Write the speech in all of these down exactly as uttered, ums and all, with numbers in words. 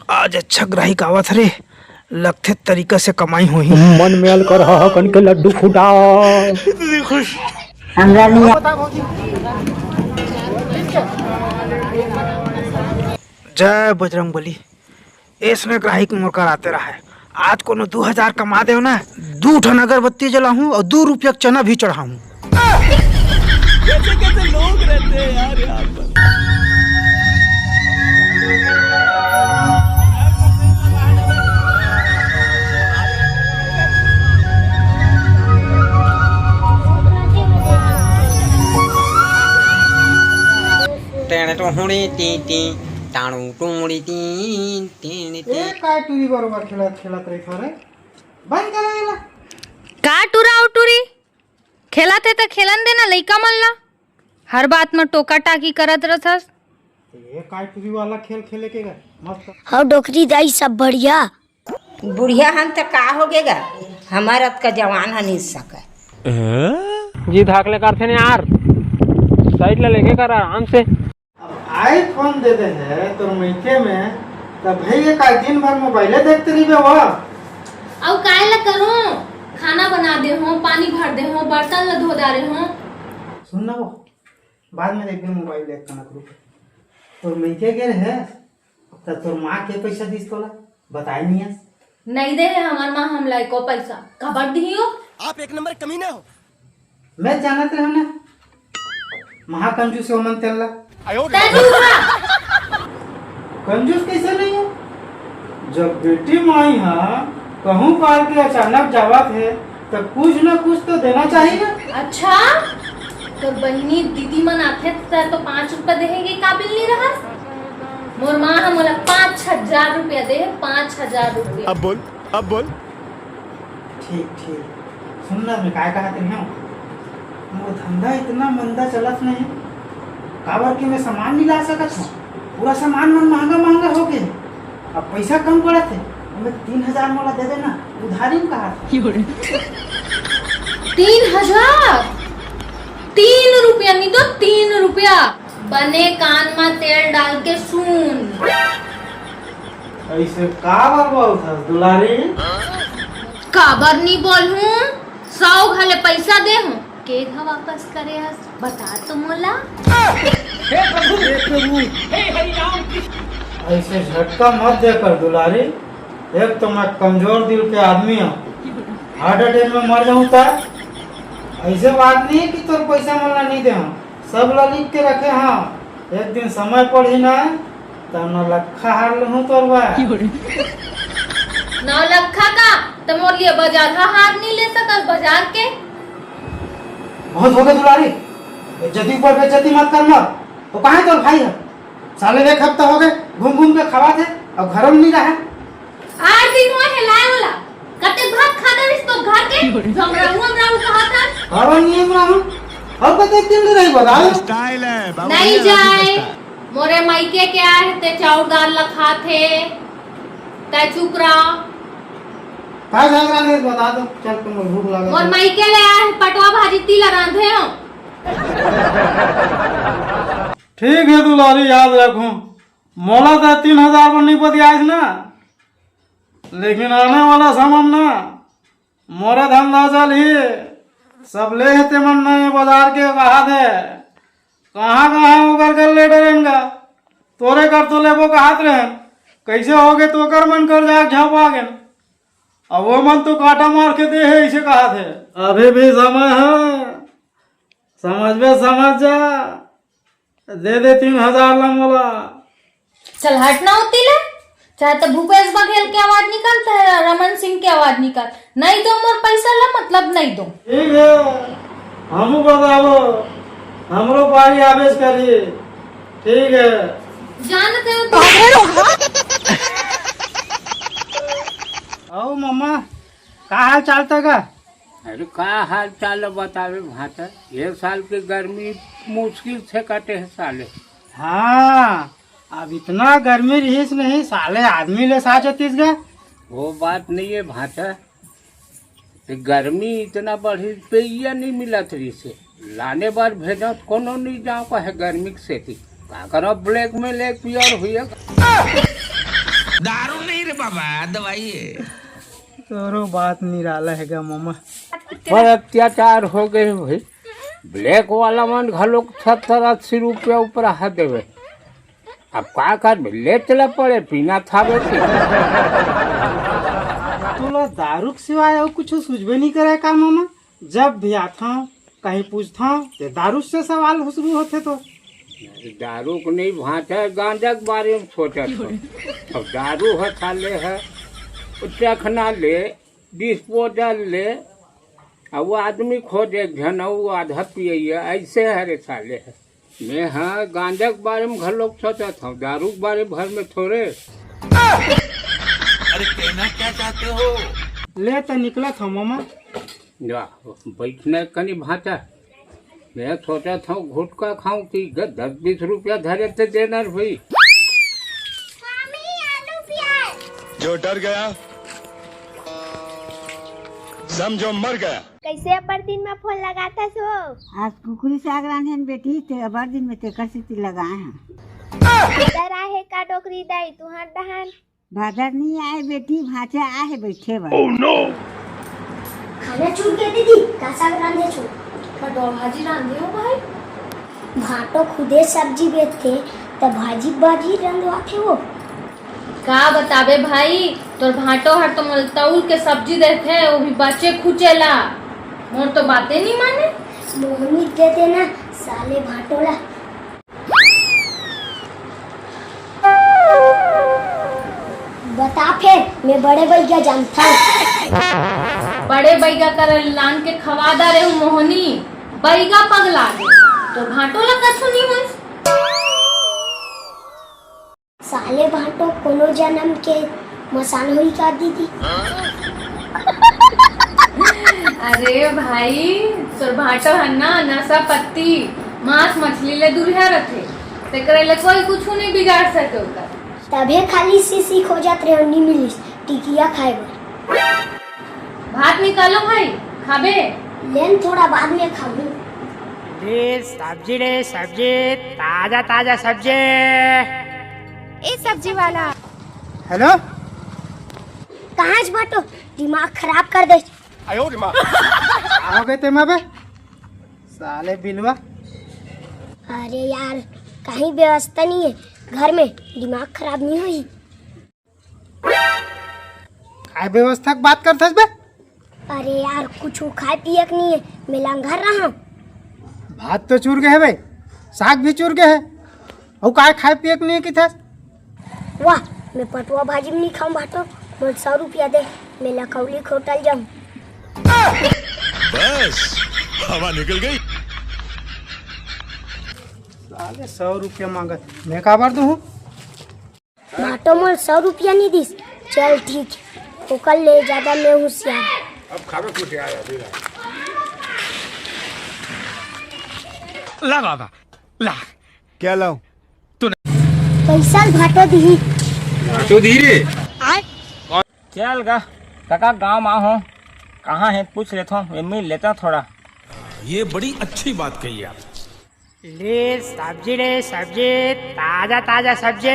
आज अच्छा ग्राहक आवत हरे, लगथे तरीका से कमाई होही। मन में अलकर ह कन के लड्डू फूटा। हमरा नहीं। जय बजरंग बली। ऐसने ग्राहक मोर कर आते रहे। आज कोनो दू हजार कमा देव ना, दू ठन अगरबत्ती जलाहूं और दू रुपया के चना भी चढ़ाहूं। कैसे कैसे लोग रहते हैं यार यहाँ पर। टेण टुहुड़ी टी टी, टाणू टुमुड़ी टी, टेण टी। ए, काय टूरी बरोबर खेलत खेलत रही थोरे? बंद करो एला। का टूरा अउ टूरी? खेलत हे त खेलन देना लइका मन ला। हर बात म टोका टाकी करत रथस। ये काय टूरी वाला खेल खेले के गा? मस्त। हव डोकरी दाई, सब बढ़िया। बुढ़िया हन त का होगे गा? हमर अतका जवान ह नहीं सके। जी धाक ले करथे ने यार। साइड ले लेके कर आराम से। अब iPhone दे दे हे तोर मइके में, तब भैया का दिन भर मोबाइले देखते रहिबे वो। अउ काय ला करूं? खाना बना दे हो, पानी भर दे हो, बर्तन ला धो डारे हो। सुन ना वो, बाद में देखबे मोबाइल देख कनक रुक। तोर मइके गे रहे, त तोर माँ के पैसा दिस तोला? बताए नहीं हस। नहीं दे हे हमर माँ हमला एको पैसा। काबर दिही हो? आप एक नंबर कमीना हो। मैं जानत रहे ना, महाकंजूस हो मन तेला। तै दूसरा। कंजूस कैसे नहीं हो? जब बेटी माई हा कहूँ काल के अचानक जावत हे, त कुछ न कुछ तो देना चाहिए ना। अच्छा, तोर बहिनी दीदी मन आथे त तो पाँच रुपया देहे के काबिल नहीं रहस। मोर माँ ह मोला पाँच हजार रुपया दे, पाँच हजार रुपया। अब बोल, अब बोल। ठीक, ठीक। सुन ना, मैं काय कहत रहे हूँ, मोर धंधा इतना मंदा चलत नहीं, काबर कि मैं सामान नहीं ला सकत हूँ। पूरा सामान मन महंगा महंगा हो गए, अब पैसा कम पड़त है, हमें तीन हजार मोला दे देना, उधारी में कहा था। तीन हजार? तीन रुपया नहीं तो तीन रुपया। बने कान म तेल डाल के सुन। ऐसे काबर बोलथस दुलारी? काबर नी बोलहूं, सौ घले पैसा दे हूं, के घा वापस करे हस, बता तो मोला। हे प्रभु, हे प्रभु, हे हरि राम कृष्ण। ऐसे झटका मत दे कर दुलारी, एक तो मैं कमजोर दिल के आदमी हूँ, हार्ट अटैक में मर जाऊँ त ऐसे बात नहीं कि तोर पैसा मन ला नहीं दे हूँ, सब ला लिख के रखे हूँ। एक दिन समय पड़ही ना, तब नौलखा हार लूँ तोर बर। नौलखा का? त मोर लिए बाजार हा हार नहीं ले सकस, बाजार के? बहुत हो गए दुलारी, बेइज्जती ऊपर बेइज्जती मत कर मोर। वो कहाँ है तोर भाई है? साले एक हफ्ता हो गए घूम घूम के खवात हे अउ घरों में नहीं रहा। आठ दिन होए हे लाए वाला, कते भात खा देविस तो घर के, जो हमरा हुआ हमरा उ कहा था। घरों नहीं हमरा हूँ, अब कते दिन ले रही बता। स्टाइल है बाबू, नहीं ये जाए। मोरे मायके के आए हे ते चाउर दाल ला खात हे, तै चुप रहा। का झगड़ा नहीं बता दो, चल तुम भूख लगा मोर है। मायके ले आए हे पटवा भाजी तिला रांधे हो। ठीक है दुलारी, याद रखूं, मोला तो तीन हजार बर नहीं बतियाइस ना, लेकिन आने वाला समय ना मोरे धंधा चलही, सब ले हे तेमन नए बाजार के कहा थे, कहाँ कहाँ ओकर कर ले डरेंगा, तोरे कर तो लेबो कहत रहेन, कैसे होगे तो ओकर मन कर जाके झपा गेन, अब वो मन तो काटा मार के दे हे, ऐसे कहा थे। अभी भी समय है, समझबे समझ जा। दे दे तीन हजार ला मोला। चल हट ना होती ले, चाहे तो भूपेश बघेल के आवाज निकाल, चाहे रमन सिंह के आवाज निकाल, नहीं तो मोर पैसा ला मतलब नहीं दो। ठीक है, हमू बताबो, हमरो पारी आवेश करी। ठीक है। जानते हो तो आओ मम्मा, का हाल चाल तक? अरे का हाल चाल बतावे भाटा, ये साल के गर्मी मुश्किल से कटे है साले। हाँ, अब इतना गर्मी रहीस नहीं, साले आदमी ले साजतीस गा। वो बात नहीं है भाटा, ये गर्मी इतना बढ़ी पे ये नहीं मिलत रहीस हे। लाने बर भेजो त कोनो नहीं जाओ का है गर्मी के सेती। का करो ब्लैक में ले पियर हुई है। दारू नहीं रे बाबा, दवाई है। तोरो बात निराला है गा मामा। पर अत्याचार हो गए भाई, ब्लैक वाला मन घलोक सत्तर अस्सी रुपया ऊपर हा देवे। अब का करबे, ले चला पड़े, पीना था बेटी। तोला दारू के सिवाय अउ कुछ सूझबे नहीं करे का मामा? जब भी आथंव, कहीं पूछथंव, ते दारू से सवाल शुरू होथे तो। दारू के नहीं भांचा, गांजा के बारे में सोचत हंव। अब दारू ह साले ह, चखना ले, डिस्पोजल ले, अब वो आदमी खोजे एक झन, वो आधा पिए, ऐसे हरे साले ह। मैं ह गांजा के बारे में घलोक सोचत हंव, दारू के बारे भर में थोड़े। अरे कहना क्या चाहते हो? ले त निकलत हंव मामा। जा, बैठने कनी भांचा। मैं सोचत हंव गुटखा खाऊं कि ग-, दस बीस रुपया धरे ते देना रे भाई। जो डर गया, समझो मर गया। कैसे अब्बड़ दिन में फोन लगाथस हो? आज कुकरी साग रांधेन बेटी, ते अब्बड़ दिन में तेकर सेती लगाए हंव। इधर आहे का डोकरी दाई, तुहर डहन? बादर नहीं आए बेटी, भांचा आहे बैठे बर। खाना छूट गया दीदी, का साग रांधे छो? पटवा भाजी रांधे हो भाई। भांटो खुदे सब्जी बेचथे, त भाजी भाजी रंधवाथे वो। का बताबे भाई, तोर भांटो हर तो मोला तौल के सब्जी देथे, वो भी बचे खुचे ला। मोर तो बाते नहीं माने। मोहनी दे देना साले भांटो ला। बता फेर, मैं बड़े बैगा जानथंव। बड़े बैगा करा लान के खवा डारे हंव मोहनी, बैगा पगला गे। तोर भांटो ला कछु नहीं होइस। साले भांटो कोनो जनम के मसान होही का दीदी? अरे भाई, तोर भांटो ह ना नशा पत्ती, मांस मछली ले दूरिहा रथे, तेकरे ले कोई कुछु नहीं बिगाड़ सके ओकर। तभे खाली सीसी खोजत रहे, नहीं मिलिस टिकिया खाए बर। भात निकालो भाई, खाबे? लेन थोड़ा बाद में खाऊं। ले सब्जी ले सब्जी, ताजा ताजा सब्जी। ए सब्जी वाला। हेलो। कहाँ च भांटो, दिमाग खराब कर दे। आयो रे माँ। का हो गए तेमा बे? साले बिलवा। अरे यार, कहीं व्यवस्था नहीं है घर में, दिमाग खराब नहीं होई। काय व्यवस्था के बात करथस बे? अरे यार, कुछ खाए पिए के नहीं है, मैं लंगर रहा हूँ। भात तो चूर गए है बे, साग भी चूर गए है, अउ काय खाए पिए के नहीं किथस? वाह, मैं पटवा भाजी में नहीं खाऊं भाटो, मोल सौ रुपया दे, मैं लखौली के होटल जाऊं। बस, हवा निकल गई। साले सौ रुपया मांगत, मैं काबर दूं? भाटो मोल सौ रुपया नहीं दिस। चल ठीक, ओकर ले ज्यादा मैं होशियार। अब खावे कुछ यार, अभी ला। ला बाबा, ला। क्या लाऊं? पैसा ल भाटो दिही। भाटो दिही रे। चल गा, काका गांव म आहो, कहाँ हे पूछ लेथो, मैं मिल लेता थोड़ा। ये बड़ी अच्छी बात कही आप। ले सब्जी, ले सब्जी, ताजा ताजा सब्जी।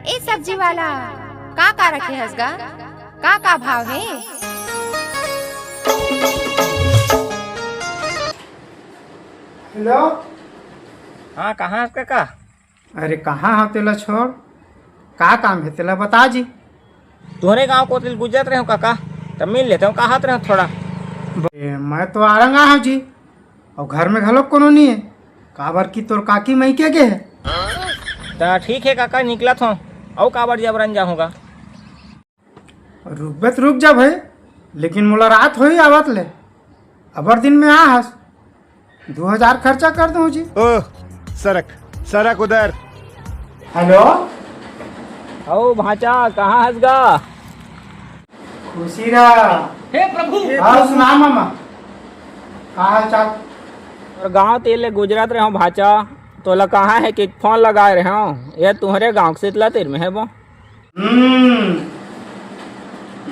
ए सब्जी वाला, का का रखे हस गा? का का भाव हे? हेलो। हाँ, कहाँ हस काका? अरे कहाँ हव तेला छोड़, का काम हे तेला बता जी। तोहरे गांव कोती ले गुजरत रहेंव काका, त मिल लेतेंव, काहत रहेंव थोड़ा। ए, मैं तो आरंगा हव जी, अउ घर में घलो कोनो नहीं हे, काबर कि तोर काकी मइके गे हे। त ठीक हे काका, निकलत हों, अउ काबर जबरन जाहूं गा। रुकबे त रुक जा भाई, लेकिन मोला रात होही आवत ले, अबर दिन में आ हस, दू हजार खर्चा कर दूं जी। ओ, सरक, सरक उधर। हेलो। ओ भांचा, कहाँ हस गा? खुशी रह। हे प्रभु। और सुना मामा, का हाल चाल? तोर गांव ती ले गुजरत रहेंव भांचा, तोला कहाँ हे कि फोन लगाए रहेंव, ये तुहरे गांव के शीतला तीर में हे वो। हम्म,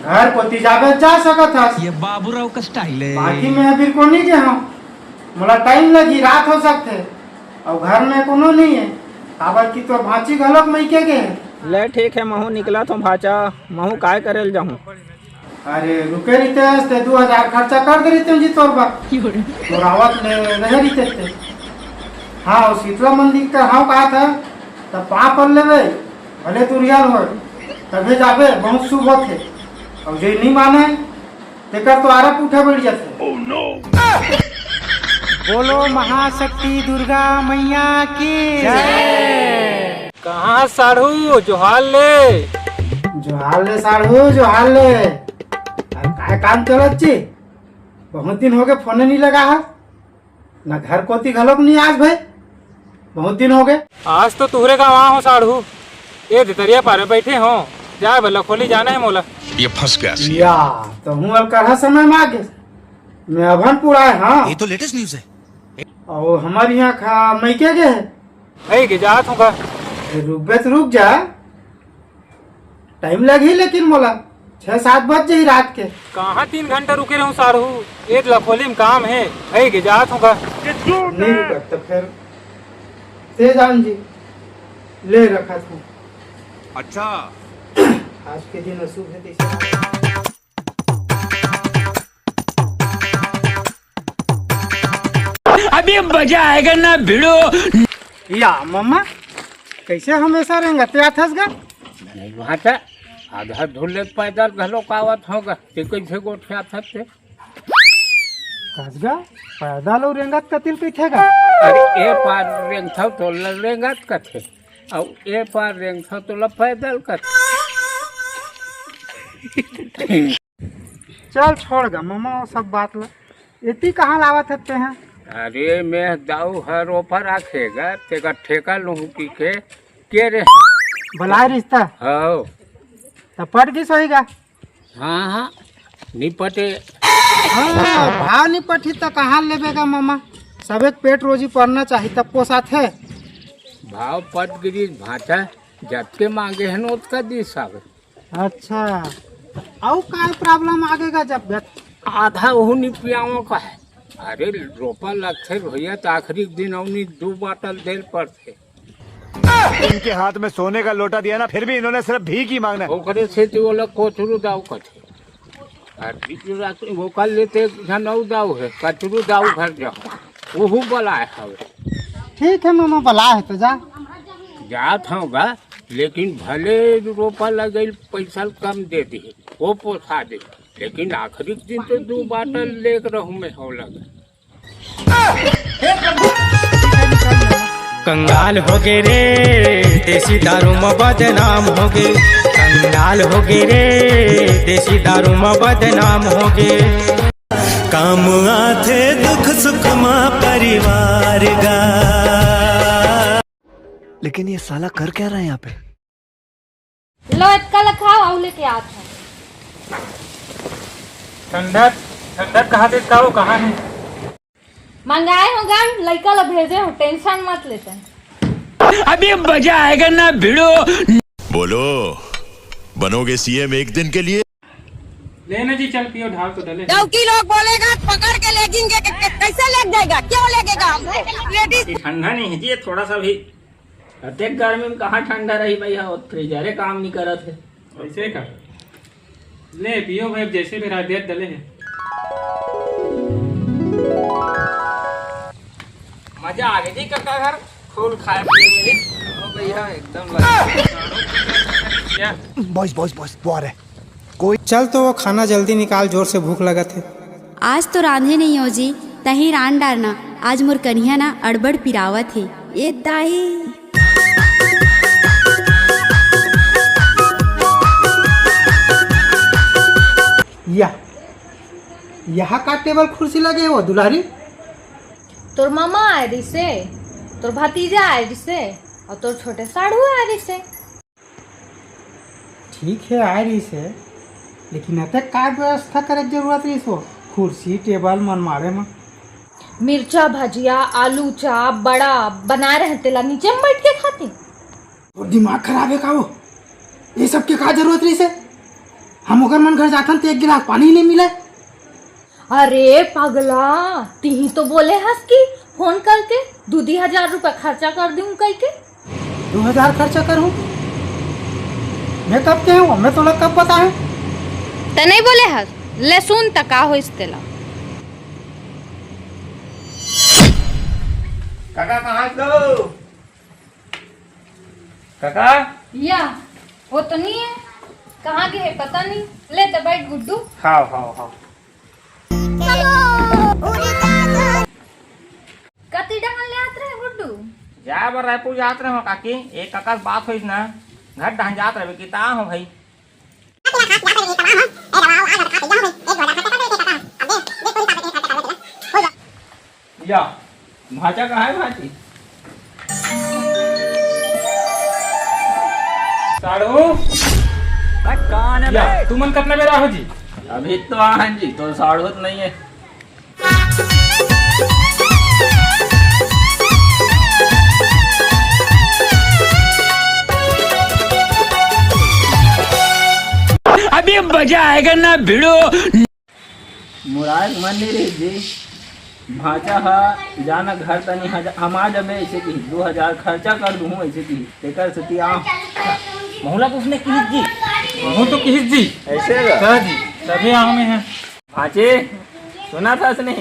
घर कोती जाबे जा सकत हस। ये बाबूराव का स्टाइल हे। बाकी मैं अभी कोनी गे हंव, मोला टाइम लगी, रात हो सकथे, अउ घर में कोनो नहीं हे, काबर कि तोर भांची घलोक मइके गे हे। ले ठीक हे, महूँ निकलत हूँ भाचा, महूँ काय करे ल जाहूँ। अरे रुके रहितेस ते दू हजार खर्चा कर दे रहितेंव जी तोर बर। तोर आवत ले रहे रहितेस ते। हाँ, अउ शीतला मंदिर कर हाँ कहा था, तब पाँव पर लेबे, भले तू रियल हो, तभे जाबे, बहुत शुभ होथे। अउ जे नहीं माने, तेकर तो आरा पूठा बैठ जाथे। बोलो महाशक्ति दुर्गा मैया की जय। कहाँ साढ़ू, जोहार ले। जोहार ले साढ़ू, जोहार ले। अरे काय काम चलत ची? बहुत दिन हो गए, फोन नहीं लगा है। ना घर कोती घलोक नहीं आज भाई, बहुत दिन हो गए। आज तो तुहरे गाँव आ हो साढ़ू, ए दे तरिया पारे बैठे हो, जाए बर लखोली जाना है मोला। ये फंस गया सी। या, तो हूँ अलकरहा समय में आ गए। मैं अभनपुर आए हाँ। ये तो लेटेस्ट न्यूज़ है। और हमारे यहाँ खा मइके गए है। भाई के जात हूँ का? रुक बे तो रुक जा। टाइम लगही लेकिन मोला छह सात बज जाही रात के। कहाँ तीन घंटा रुके रहूं साढ़ू, एक लखोली में काम हे, भई के जात हूँ का। नहीं रुकत तो फिर ते जान जी, ले रखत हूँ। अच्छा। आज के दिन अशुभ है, तैसे अभी मजा आएगा ना भिड़ो। या मम्मा, कैसे हमेशा रेंगते आथस गा? नहीं बात है, आधा धुल्ले पैदल घलो कावत होगा, ते कैसे गोठियाथस ते? कस गा, पैदल अउ रेंगत कतिल कइथे गा? अरे ए पार रेंगथव तो ल-, रेंगत कथे, अउ ए पार रेंगथव तो ल पैदल कथे। चल छोड़ गा मम्मा, वो सब बात ला। एती कहाँ लावत हस तेहा? अरे मैं दाऊ हर रोपा राखे गा, तेकर ठेका लूहूँ कि के, के रे? बलाय रिश्ता? हव। त पट गिस होही गा? हाँ, हाँ, नी पटे। हाँ, भाव नी पटही त कहाँ लेबे गा मम्मा? सबे के पेट रोजी परना चाही तब पोसाथे। भाव पट गिरिस भांचा, जतके मांगे हन ओतका दिस हवे। अच्छा, अउ काय प्रॉब्लम आगे गा जब गत? आधा ओहू नी पियावं का है। अरे रोपा लगथे भैया, त आखिरी दिन अउ नी दू बाटल देल पड़थे। इनके हाथ में सोने का लोटा दिया ना, फिर भी इन्होंने सिर्फ भीख ही मांगना है। ओकरे सेती ओला कोचरू दाऊ कथे। अउ बीच रात वो कर लेते झन अउ दाऊ है, कचरू दाऊ घर जाओ, ओहू बलाय हवे। ठीक है मामा, बलाय है तो जा। जात हूँ गा, लेकिन भले रोपा लगइल पैसा कम दे दे, वो पोसा दे, लेकिन आखिरी दिन तो दू बाटल लेके रहूँ मैं हो लगा। कंगाल हो गे रे, देसी दारू म बदनाम हो गे। कंगाल हो गे रे, देसी दारू म बदनाम हो गे। काम आथे दुख सुख मा परिवार गा। लेकिन ये साला कर क्या रहा है यहाँ पे? लो, एतका ल खाव, अउ लेके आत हंव। ठंडा, ठंडा कहा दे का, वो कहाँ है? मंगाए हंव गा, लइका ल भेजे हंव, टेंशन मत ले तैं। अभी मजा आएगा ना भिड़ो। बोलो, बनोगे सीएम एक दिन के लिए? लेना जी, चल पियो, ढाल तो डले। डौकी लोग बोलेगा, पकड़ के ले जाएंगे, कै-, कै-, कैसे ले जाएगा, क्यों ले जाएगा हमको? लेडीज ठंडा नहीं है जी, ये थोड़ा सा भी। अतेक गर्मी में कहाँ ठंडा रही भैया, वो फ्रीजरे काम नहीं करत है। ऐसे का? ले पियो भाई, अब जैसे भी रात डले है। मजा आ गया जी काका घर, फुल खाए पिए मिली। ओ भैया, एकदम लगा। बॉयज, बॉयज, बॉयज, वो आ रहे। कोई चल तो वो खाना जल्दी निकाल, जोर से भूख लगत हे। आज तो रांधे नहीं हो जी, तहीं रांध डारना। आज मोर कनिहा ना अड़बड़ पिरावत हे। ए दाई। या, यहाँ का टेबल कुर्सी लगे हो दुलारी? तोर मामा आए रिसे, तोर भतीजा आए रिसे, अउ तोर छोटे साढ़ू आए रिसे। ठीक है, आए रहिस है, लेकिन अतेक का व्यवस्था करे के जरूरत रहिस वो? कुर्सी, टेबल, मनमाड़े म। मिर्चा भजिया, आलू चाप, बड़ा बनाए रहे, तेला नीचे में बैठ के खाते। तोर दिमाग खराब है का वो? ये सब के का जरूरत रहिस है? हम ओकर मन घर जाथन त एक गिलास पानी ही नहीं मिले। अरे पगला, तिही तो बोले हस कि फोन करके दू दी हजार रुपया खर्चा कर दूं कह के। दू हजार खर्चा करूं? मैं कब के हूँ, मैं तोला कब बताए? त नहीं बोले हस, ले सुन त का होइस तेला। काका, कहाँ हस? काका? या, वो तो नहीं है। कहाँ गए है, पता नहीं। ले तो बैठ गुड्डू। हाव, हाव, हाव। कति डहन ले आत रहे गुड्डू? जाए बर रायपुर जात रहे हो काकी, एक काका से बात होइस ना, घर डहन जात रहे, किता हो भाई। या, भांचा कहाँ है भांची? साढ़ू। या, तुमन कतना बेरा हो जी? अभी तो आहन जी, तो साढ़ू तो नहीं है। अभी मजा आएगा ना भिड़ो। मुराद मन नहीं रही जी। भांचा हा जाना घर तनी हजा-, हम आ जबे ऐसे की दो हजार खर्चा कर दूँ ऐसे की, तेकर सेती आ। महुला तो उसने किहिस जी। महू तो किहिस जी। ऐसे का? सर जी, तभी आऊँ मैं है। भांचे, सुना था उसने?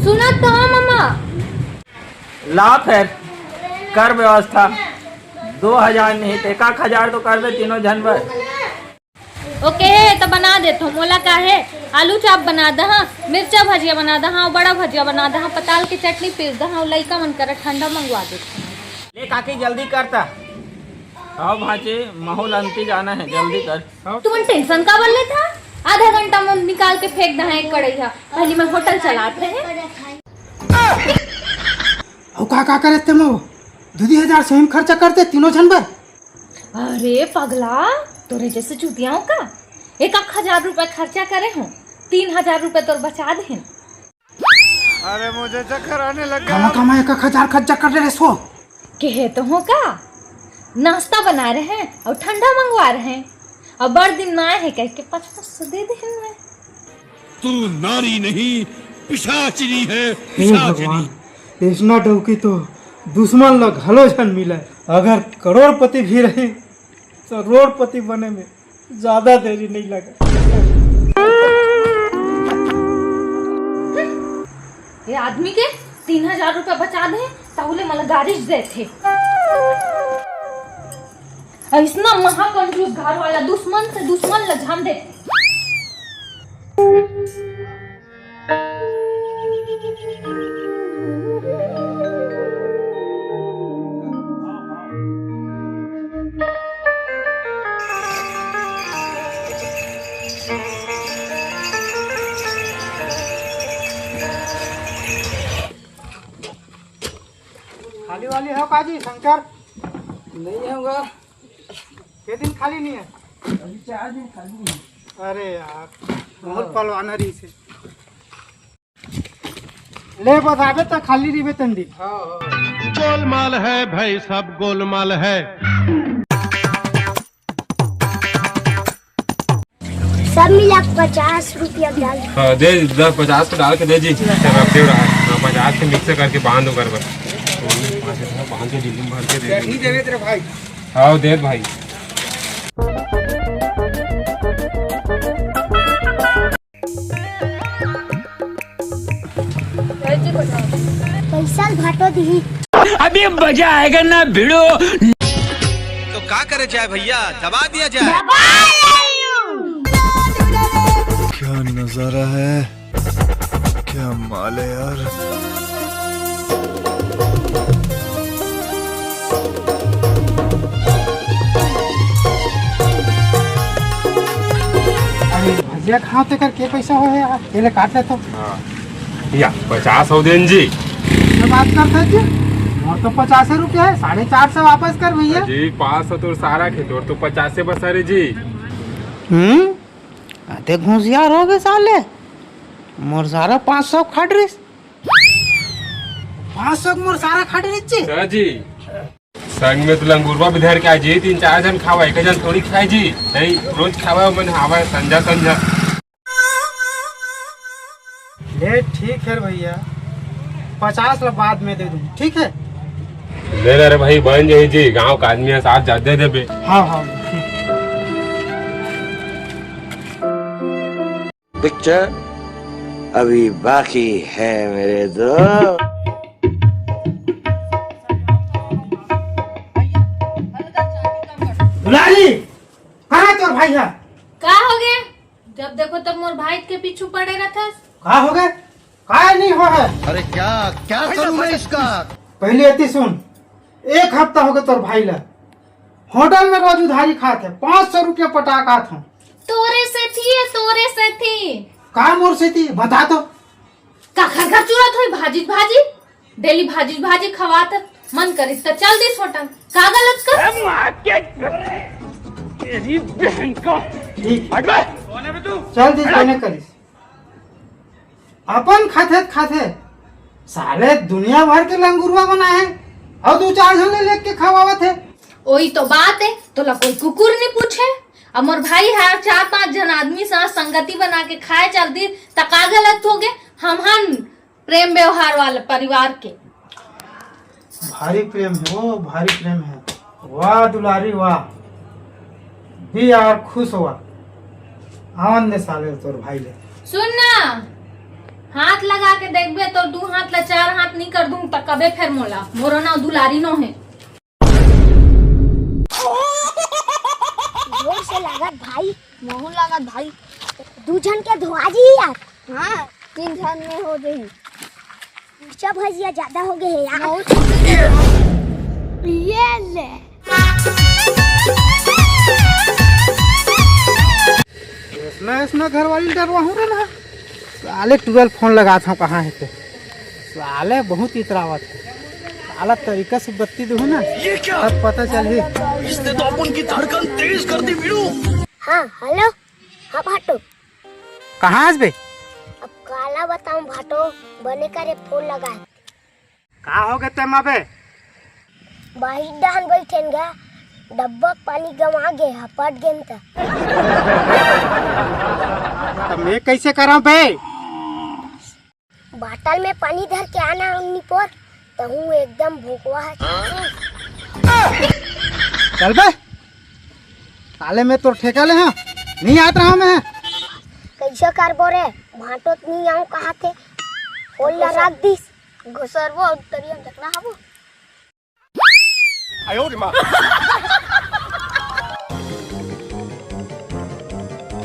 सुना तो हाँ, मामा। ला फिर, कर व्यवस्था। दो हजार नहीं, तो एक आध हजार तो कर दे तीनों झन बर। ओके हे, तो बना देथो। मोला का हे, आलू चाप बना दहा, मिर्चा भजिया बना दहा, बड़ा भजिया बना दहा, पताल के चटनी पीस दहा, अउ लइका मन करा ठंडा मंगवा देथो। ले काकी, जल्दी कर ता। हाँ भांचे, महू ल अंती जाना है, जल्दी कर। तुमन टेंशन काबर लेथा? आधा घंटा में निकाल के फेंक दहा एक कढ़ैया। पहली मैं होटल चलात रहे। अउ का, का करे ते मो? दू दू हजार सही में खर्चा कर दे तीनों झन बर। अरे पगला, तोरे जैसे चूतिया हो का? एक आध हजार रुपए खर्चा करे हो, तीन हजार रुपए तोर बचा देन। अरे मुझे चक्कर आने लग गया। कमा कमा एक आध हजार खर्चा कर रहे सो। कहे तो हो का, नाश्ता बना रहे हैं और ठंडा मंगवा रहे हैं, और बड़ दिन ना आए हैं कह के पाँच पाँच सौ दे देन मैं। तू नारी नहीं, पिशाचिनी है, हे पिशाचिनी। भगवान, ऐसना डौकी तो दुश्मन ला घलो झन मिले। अगर करोड़पति भी रही, तो रोडपति बने में ज्यादा देरी नहीं लगे। ये आदमी के तीन हजार रुपया बचा दे, ताहू ले मला गारिज देथे। अइसना महाकंजूस घर वाला दुश्मन से दुश्मन ल झन देथे। खाली वाली हो का जी शंकर? नहीं होगा। के दिन खाली नहीं है? अभी चार दिन खाली है। अरे यार, बहुत पलवाना रही से। ले बताबे तो खाली रहिबे तन दिन। हाँ, हाँ। गोलमाल है भाई, सब गोलमाल है। सब मिला पचास रुपया डाल। हाँ, दे दस, पचास को डाल के दे जी। सब रख दे रहा। हाँ, पचास के मिक्स करके बांध ओकर बर। बांध के झिल्ली में भर के दे दे। ठीक है तेरे भाई। हाँ, दे भाई। पैसा भाटो दिही। अभी मजा आएगा ना भिड़ो। तो का करे जाए भैया, दबा दिया जाए। क्या नजारा है, क्या माल है यार। अरे भजिया खाओ तेकर के पैसा हो यार, ये ले काट ले तो। हाँ। या, पचास हो देन जी। क्या बात करते हैं जी? और तो पचास रुपया है, साढ़े चार सौ वापस कर भैया। जी, पाँच सौ तो सारा खेत और तो पचास से बस, अरे जी। हम्म, अते घुसियार हो गए साले। मोर सारा पाँच सौ खट रिस। पाँच सौ के मोर सारा खट रिस जी। सर जी, संग में तो लंगुरवा भी धर के आ जी, तीन चार जन खावा, एक जन थोड़ी खाए जी। नहीं, रोज खावा मन हावा संझा संझा। ले ठीक है भैया, पचास ला बाद में दे दूँ, ठीक है? ले ना रे भाई, बन जाई जी, गांव का आदमी है, साथ जा दे देबे। हाँ, हाँ, ठीक। पिक्चर अभी बाकी है मेरे दोस्त। दुलारी, कहाँ है तोर भाई ह? का हो गए? जब देखो तब मोर भाई के पीछू पड़े रहथस। का हो गए? काय नहीं हो है? अरे क्या, क्या करूं मैं इसका? पहले एती सुन, एक हफ्ता हो गए तोर भाई ला होटल में रोज उधारी खात है, पाँच सौ रुपया पटा खात हूँ। तोरे सेती है, तोरे सेती। का मोर सेती? बता तो। का घर घर चुरत होई भाजी भाजी, डेली भाजी भाजी खवात, मन करिस त चल दिस होटल। का गलत कर? तेरी बहन का। ठीक। हट बे। चल दिस, कोने करिस? अपन खाथे त खाथे, साले दुनिया भर के लंगुरवा बना है, अउ दू चार झन ले लेके खवावत है। ओही तो बात है, तोला कोई कुकुर नहीं पूछे। अब मोर भाई हर चार पांच झन आदमी साथ संगति बना के खाए चल दी, त का गलत हो गए? हम हन प्रेम व्यवहार वाला परिवार के। भारी प्रेम है वो, भारी प्रेम है। वाह दुलारी वाह, बी आर खुश हुआ। आवन दे साले तोर भाई ले। सुन ना, हाथ लगा के देखबे तो दू हाथ ला चार हाथ नहीं कर दूं त कबे फेर मोला। मोरो नाव दुलारी नो है। जोर से लागत भाई, महू लागत भाई। दू झन के धोआ जी यार। हाँ, तीन झन में हो जाही। मिर्चा भजिया ज्यादा हो गए है यार। ये ले। ऐसना ऐसना घरवाली डरवा हूँ रे ना। साले ट्वेल्व फोन लगात हूँ, कहाँ है ते? साले बहुत इतरावत है। साला तरीका से बत्ती दू ना, ये क्या? तब पता चल ही। इसने तो अपन की धड़कन तेज कर दी वीरू। हाँ, हेलो। हाँ भाटो। कहाँ हस बे? अब काला बताऊं भाटो, बने करे फोन लगा। का हो गए ते मा बे? बाहिर डहन बैठेन गा, डब्बा के पानी गंवा गे, हपट गेन त। त मैं कैसे करा बे? बाटल में पानी धर के आना उन्नी पोर, तहूँ एकदम भोकवा है। चल बे, साले मैं तोर ठेका ले हाँ, नहीं आत रहा मैं। कैसे करबो रे, भाटो त नहीं आऊँ कहा थे, ओला रख दिस। घुसरबो तरिया में देखना हबो।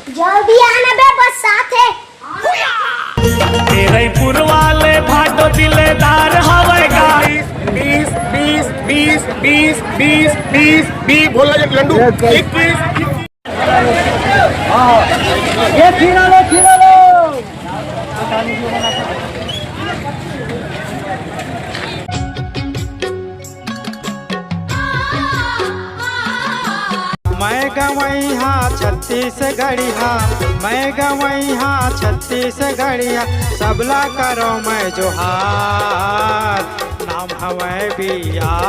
जल्दी आना बे, बस साथ है। तेरईपुर वाले भाटो दिलेदार हवे का। बीस, बीस, बीस, बीस, बीस, बीस, बीस, बीस, बोल रहा है लंडू। इक्कीस। ये खीरा लो, खीरा लो। मैं गवई हा छत्तीसगढ़िया, मैं गवई हा छत्तीसगढ़िया, सबला करो मैं जोहार। नाम हवै बी आर।